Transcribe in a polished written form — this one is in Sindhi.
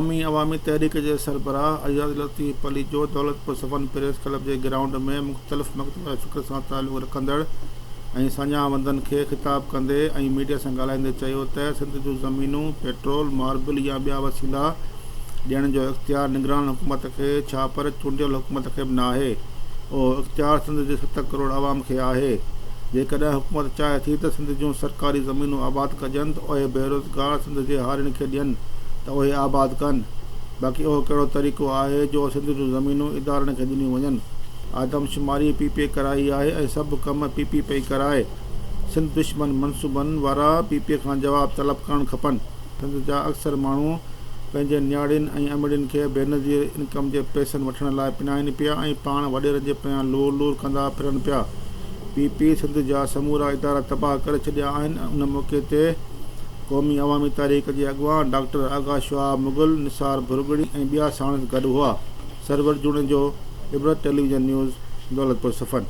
قومي عوامي تحريڪ جي سربراهه اياز لطيف پليجو دولتپور صفن پريس ڪلب جي گرائونڊ ۾ مختلف مڪتبه فڪر سان تعلق رکندڙ ۽ ساڃاهه وندن کي خطاب ڪندي ۽ ميڊيا سان ڳالهائيندي چيو ته سنڌ جون زمينون، پيٽرول، ماربل يا ٻيا وسيلا ڏيڻ جو اختيار نگران حڪومت کي ڇا پر چونڊيل حڪومت کي به ناهي، اهو اختيار سنڌ جي ست ڪروڙ عوام کي آهي. جيڪڏهن حڪومت چاهي ٿي ته سنڌ جون سرڪاري زمينون آباد ڪجن ته اهي بيروزگار سنڌ جي هارين کي ڏين ته اهي آباد ڪن. باقي اهو ڪهڙو طريقو آهي جو سنڌ جون زمينون ادارن کي ڏنيون وڃن. آدمشماري پي پي ڪرائي آهي ۽ سڀ ڪم پي پي پئي ڪرائي. سنڌ دشمن منصوبن وارا پي پي کان جواب طلب ڪرڻ کپن. سنڌ جا اڪثر ماڻهو پنهنجي نياڻين ۽ امڙين کي بينظير انڪم جي پئسن وٺڻ لاء پنائين پيا ۽ پاڻ وڏيرن جي پويان لور لور ڪندا ڦرن پيا. پي پي سنڌ جا سمورا ادارا تباهه ڪري ڇڏيا آهن. ان موقعي تي قومي عوامي تحريڪ جي اڳواڻ ڊاڪٽر آغا شهاب مغل، نثار ڀرڳڙي ۽ ٻيا ساڻس گڏ هئا. Sarwar Junejo, Ibrat television news, Daulatpur Safan.